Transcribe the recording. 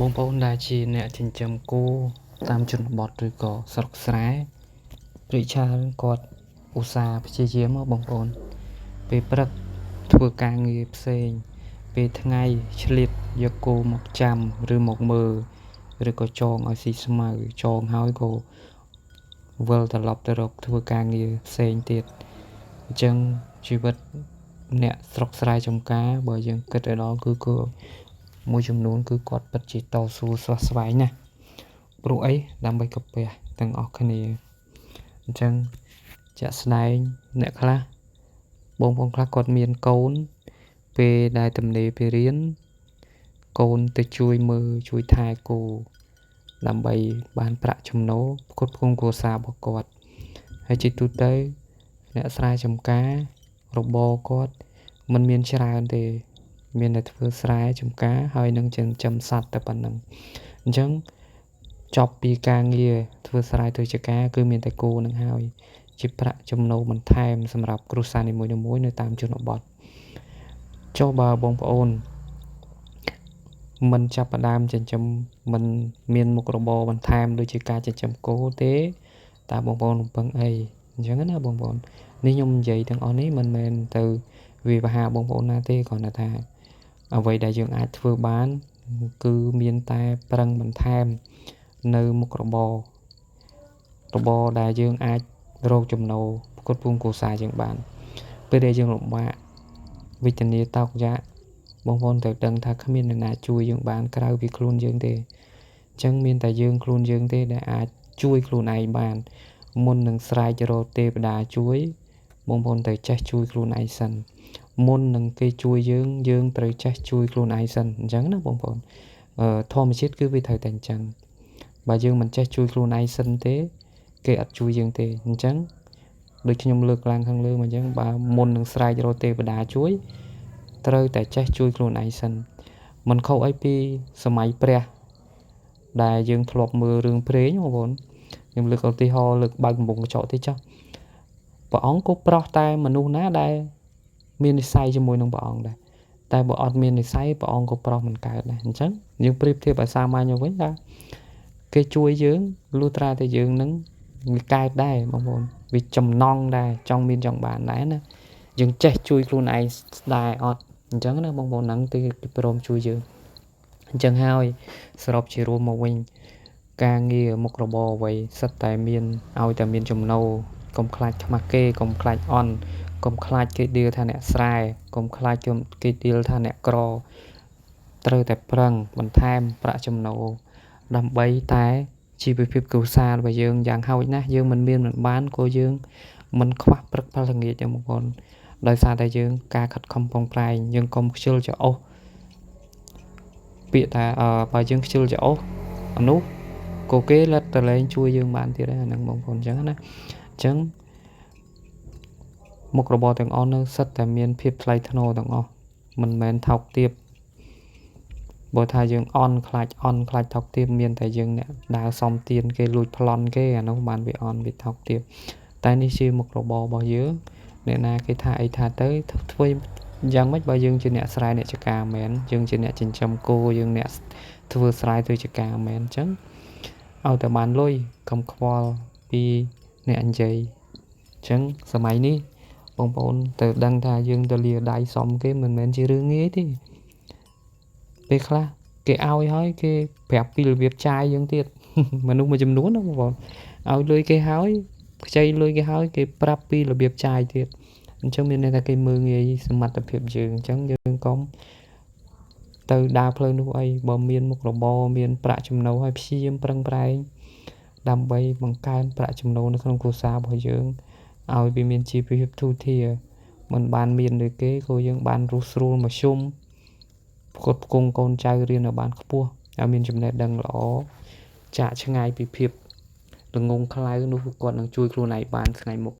បងប្អូនដែលជាអ្នកចិញ្ចឹមគោតាមជនបទឬក៏ស្រុកស្រែព្រាច្រើនគាត់ឧស្សាហ៍ព្យាយាមបងប្អូនពេលព្រឹកធ្វើការងារផ្សេងពេលថ្ងៃឆ្លៀតយកគោមកចាំឬមកមើលឬក៏ចងឲ្យស៊ីស្មៅចងហើយក៏វិលត្រឡប់ទៅរកធ្វើការងារផ្សេងទៀតអញ្ចឹងជីវិតអ្នកស្រុកស្រែចម្ការបើយើងគិតឲ្យដល់គឺគឺមួយចំនួនគឺគាត់ពិតជាតស៊ូស្វះស្វែងណាស់ព្រោះអីដើម្បីកាពះទាំងអស់គ្នាអញ្ចឹងជាក់ស្ដែងអ្នកខ្លះបងប្អូនខ្លះគាត់មានកូនពេលដែលទំនេរពេលរៀនកូនទៅជួយមើលជួយថែគោដើម្បីបានប្រាក់ចំណូលផ្គត់ផ្គង់គ្រួសាររបស់គាត់ហើយជាទូទៅអ្នកស្រែចម្ការរបរគាត់មិនមានច្រើនទេមានតែធ្វើស្រែចម្ការហើយនឹងចិញ្ចឹមសត្វតែប៉ុណ្្នឹងអញ្ចឹងចប់ពីការងារធ្វើស្រែធ្វើចម្ការគឺមានតែគោនឹងហើយជាប្រាក់ចំណូលបន្ថែមសម្រាប់គ្រួសារនីមួយៗនៅតាមជនបទចុះបើបងប្អូនមិនចាប់ផ្ដើមចិញ្ចឹមមិនមានមុខរបរបន្ថែមដូចជាការចិញ្ចឹមគោទេតើបងប្អូនរំពឹងអីអញ្ចឹងណាបងប្អូននេះខ្ញុំនិយាយទាំងអស់នេះមិនមែនទៅវិវហាបងប្អូនណាទេគ្រាន់តែថាអ្វីដែលយើងអាចធ្វើបានគឺមានតែប្រឹងបន្ថែមនៅមុខរបររបរដែលយើងអាចរកចំណូលផ្គត់ផ្គង់គ្រួសារយើងបានពេលដែលយើងលំបាកវេទនាតោកយ៉ាកបងប្អូនត្រូវដឹងថាគ្មានអ្នកណាជួយយើងបានក្រៅពីខ្លួនយើងទេអញ្ចឹងមានតែយើងខ្លួនយើងទេដែលអាចជួយខ្លួនឯងបានមុននឹងស្រែករកទេវតាជួយបងប្អូនត្រូវចេះជួយខ្លួនឯងសិនមុននឹងគេជួយយើងយើងត្រូវចេះជួយខ្លួនឯងសិនអញ្ចឹងណាបងប្អូនធម្មជាតិគឺវាត្រូវតែអញ្ចឹងបើយើងមិនចេះជួយខ្លួនឯងសិនទេគេអត់ជួយយើងទេអញ្ចឹងដូចខ្ញុំលើកឡើងខាងលើមកអញ្ចឹងបើមុននឹងស្រែករកទេវតាជួយត្រូវតែចេះជួយខ្លួនឯងសិនមិនខុសអីពីសម័យព្រះដែលយើងធ្លាប់មើលរឿងព្រេងបងប្អូនខ្ញុំលើកឧទាហរណ៍លើកបើកកំពង់កញ្ចក់តិចចុះព្រះអង្គក៏ប្រោះតែមនុស្សណាដែលមាននិស្ស័យជាមួយនឹងព្រះអង្គដែរតែបើអត់មាននិស្ស័យព្រះអង្គក៏ប្រោះមិនកើតដែរអញ្ចឹងយើងប្រៀបធៀបឲ្យសាមញ្ញទៅវិញថាគេជួយយើងលុះត្រាតែយើងនឹងវាកើតដែរបងប្អូនវាចំណង់ដែរចង់មានចង់បានដែរណាយើងចេះជួយខ្លួនឯងដែរអត់អញ្ចឹងណាបងប្អូនហ្នឹងគឺគេព្រមជួយយើងអញ្ចឹងហើយសរុបជារួមមកវិញការងារមុខរបរអ្វីសិតតែមានឲ្យតែមានចំណូលកុំខ្លាចខ្មាស់គេកុំខ្លាចអន់កុំខ្លាចគេដៀលថាអ្នកស្រែកុំខ្លាចគេដៀលថាអ្នកក្រត្រូវតែប្រឹងបន្ថែមប្រាក់ចំណូលដើម្បីតែជីវភាពគ្រួសាររបស់យើងយ៉ាងហោចណាស់យើងមិនមានមិនបានក៏យើងមិនខ្វះព្រឹកផលល្ងាចទេបងប្អូនដោយសារតែយើងការខិតខំប្រឹងប្រែងយើងកុំខ្ជិលច្រអូសពាក្យថាបើយើងខ្ជិលច្រអូសអានោះក៏គេលិតតលែងជួយយើងបានទៀតដែរអាហ្នឹងបងប្អូនអញ្ចឹងណាអញ្ចឹងមុខរបរទាំងអស់នៅសិតតែមានភាពថ្លៃថ្នូរទាំងអស់មិនមែនថោកទាបបើថាយើងអន់ខ្លាចអន់ខ្លាចថោកទាបមានតែយើងអ្នកដើរសំទៀនគេលួចប្លន់គេអានោះបានវាអន់វាថោកទាបតែនេះជាមុខរបររបស់យើងអ្នកណាគេថាអីថាទៅធ្វើយ៉ាងម៉េចបើយើងជាអ្នកស្រែអ្នកចការមែនយើងជាអ្នកចិញ្ចឹមគោយើងអ្នកធ្វើស្រែធ្វើចការមែនអញ្ចឹងឲ្យតែបានលុយកុំខ្វល់ពីអ្នកនិយាយអញ្ចឹងសម័យនេះបងប្អូនត្រូវដឹងថាយើងទៅលាដៃសុំគេមិនមែនជារឿងងាយទេពេលខ្លះគេឲ្យហើយគេប្រាប់ពីរបៀបចាយយើងទៀតមនុស្សមួយចំនួនណាបងប្អូនឲ្យលុយគេហើយខ្ចីលុយគេហើយគេប្រាប់ពីរបៀបចាយទៀតអញ្ចឹងមានន័យថាគេមើលងាយសមត្ថភាពយើងអញ្ចឹងយើងកុំទៅដើរផ្លូវនោះអីបើមានមុខរបរមានប្រាក់ចំណូលហើយព្យាយាមប្រឹងប្រែងដើម្បីបង្កើនប្រាក់ចំណូលនៅក្នុងគ្រួសាររបស់យើងឲ្យវាមានជីវភាពធូរធារមិនបានមានដូចគេក៏យើងបានរស់ស្រួលមធ្យមផ្គត់ផ្គង់កូនចៅរៀនឲ្យបានខ្ពស់ឲ្យមានចំណេះដឹងល្អចាកឆ្ងាយពីភាពល្ងង់ខ្លៅនោះគាត់នឹងជួយខ្លួនឯងបានថ្ងៃមុខ។